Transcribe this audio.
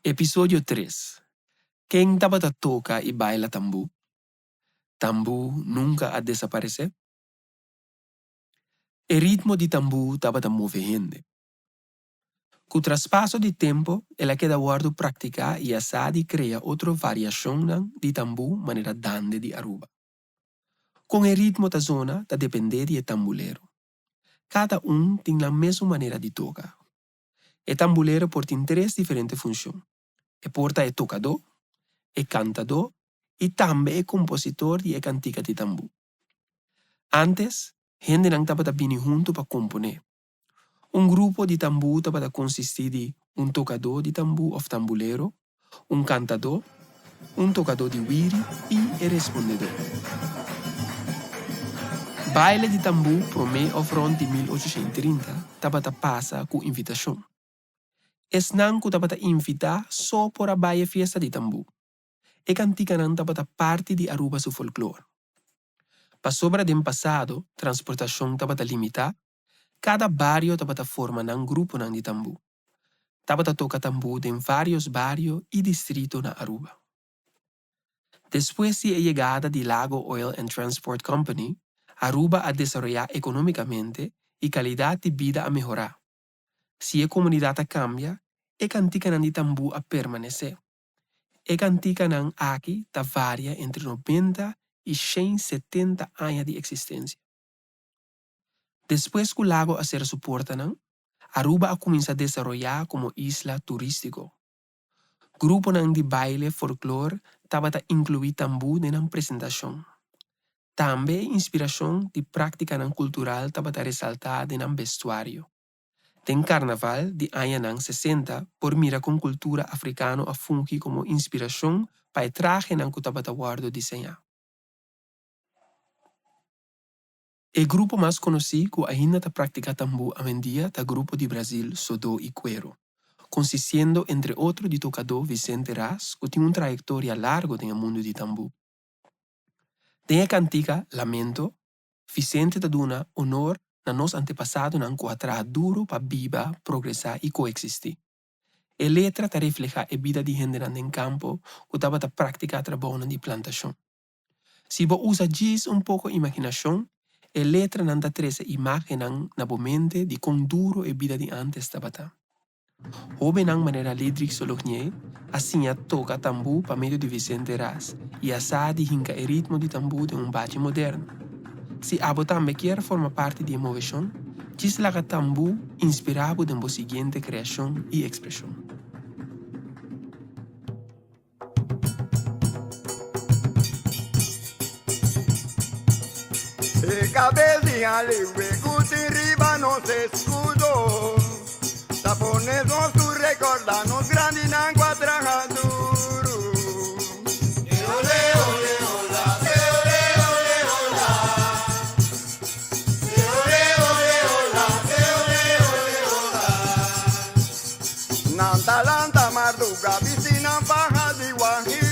Episodio tres, Ken tabata toka i baila tambú? Tambú nunka a desaparesé? E ritmo di tambú tabata move hende. Ku traspaso di tempu el a keda wòrdu praktiká i a sa di krea otro variashonnan di tambú manera dande di Aruba. Kon e ritmo ta zona ta dependé di e tambulero. Kada un tin nan mesun manera di toka. E tambulero por tin tres diferente funshon. E por ta e tokadó, e kantadó i tambe e kompositor di e kantika di tambú. Ántes, hendenan tabata bini huntu pa komponé. Un grupo di tambú tabata konsistí di un tokadó di tambú òf tambulero, un kantadó, un tokadó di wiri i e respondedó. Baile di tambú promé òf rònt di 1830 tabata pasa ku invitashon. Esnan ku tabata invitá so por a bai e fiesta di tambú. E kantikanan tabata parti di Aruba su folklor. Pasobra den pasado transportashon tabata limitá, kada bario tabata forma nan gruponan di tambú. Tabata toka tambú den vários bario i distrito na Aruba. Despues di e yegada di Lago Oil and Transport Company, Aruba a desaroyá ekonómikamente i kalidat di bida a mehorá. Si e komunidat a kambia, e kantikanan di tambú a permanesé. E kantikanan aki ta varia entre 90 i 170 aña di eksistensia. Despues ku Lago a sera su portanan, Aruba a kuminsá desaroyá komo isla turístiko. Gruponan di baile folklor tabata inkluí tambú den nan presentashon. Tambe e inspirashon di práktikanan kultural tabata resaltá den nan bestuario. Den karnaval di añanan 60 por mira kon kultura afrikano a fungi komo inspirashon pa e trahenan ku tabata wòrdu diseñá. E grupo mas konosí ku ainda ta praktiká tambú awendia ta grupo di Brazil Sodô i Cuero, konsistiendo entre otro di tokadó Vicente Ras ku tin un trayektoria largu den e mundu di tambú. Den e kantika Lamento, Vicente ta duna honor na nos antepasadonan ku a traha duru pa biba, progresá i koeksistí. E letra ta reflehá e bida di hendenan den kampo ku tabata praktiká trabounan di plantashon. Si bo usa djis un poko imaginashon, e letranan ta trese imágennan na bo mente di kon duru e bida di ántes tabata. Hóbennan manera Lidrick Solognier a siña toka tambú pa medio di Vicente Ras i a sa di hinka e ritmo di tambú den un bachi moderno. Si abo tambe kier forma parti di e moveshon, djis laga tambú inspirá bo den bo siguiente kreashon i ekspreshon. E kabes di Haliwe ku tin riba nos eskudo ta pone nos tur rekordá nos grandinan ku a traha duru. Ole ole ola, ole ole ola. Ole ole ola, ole ole ola. Nan ta lanta marduga bisti nan faha di wahiro.